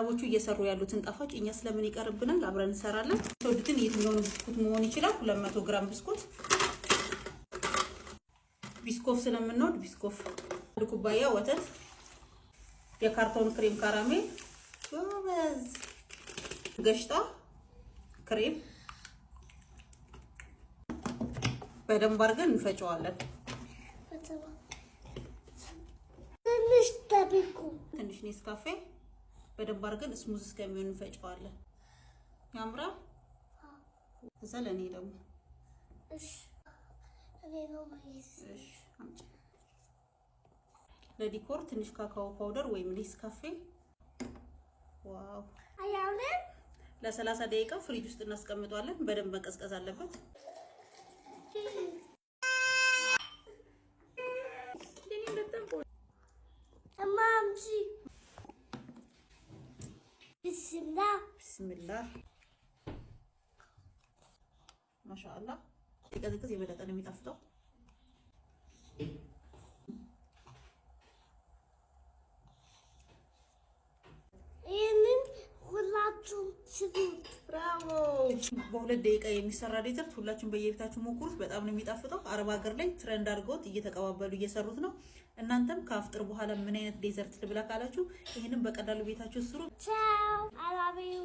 አረቦቹ እየሰሩ ያሉትን ጣፋጭ እኛ ስለምን ይቀርብናል? አብረን እንሰራለን። ትወዱትን የትኛውን ብስኩት መሆን ይችላል። 200 ግራም ብስኩት፣ ቢስኮፍ ስለምንወድ ቢስኮፍ፣ 1 ኩባያ ወተት፣ የካርቶን cream caramel፣ ጎበዝ፣ ገሽጣ ክሬም በደንብ አድርገን እንፈጨዋለን። ትንሽ ጠብቁ። ትንሽ ኔስካፌ በደንብ አድርገን smooth እስከሚሆን እንፈጨዋለን። ያምራል። እዛ ለእኔ ደግሞ እሺ፣ እኔ ነው ማይዝ። እሺ፣ አምጪ። ለ decor ትንሽ cacao powder ወይም ኔስካፌ። Wow! አያምርም? ለ30 ደቂቃ ፍሪጅ ውስጥ እናስቀምጠዋለን። በደንብ መቀዝቀዝ አለበት። እማ አምጪ። ብስሚላህ። ብስሚላህ፣ ማሻአላህ። ሲቀዘቅዝ የበለጠ ነው የሚጣፍጠው። ይህንን ሁላችሁም ስሩት። Bravo! በ2 ደቂቃ የሚሰራ dessert ሁላችሁም በየቤታችሁ ሞክሩት። በጣም ነው የሚጣፍጠው። አረብ ሀገር ላይ trend አድርገውት እየተቀባበሉ እየሰሩት ነው። እናንተም ከአፍጥር በኋላ ምን አይነት dessert ልብላ ካላችሁ ይህንን በቀላሉ ቤታችሁ ስሩ። ቻው። I love you.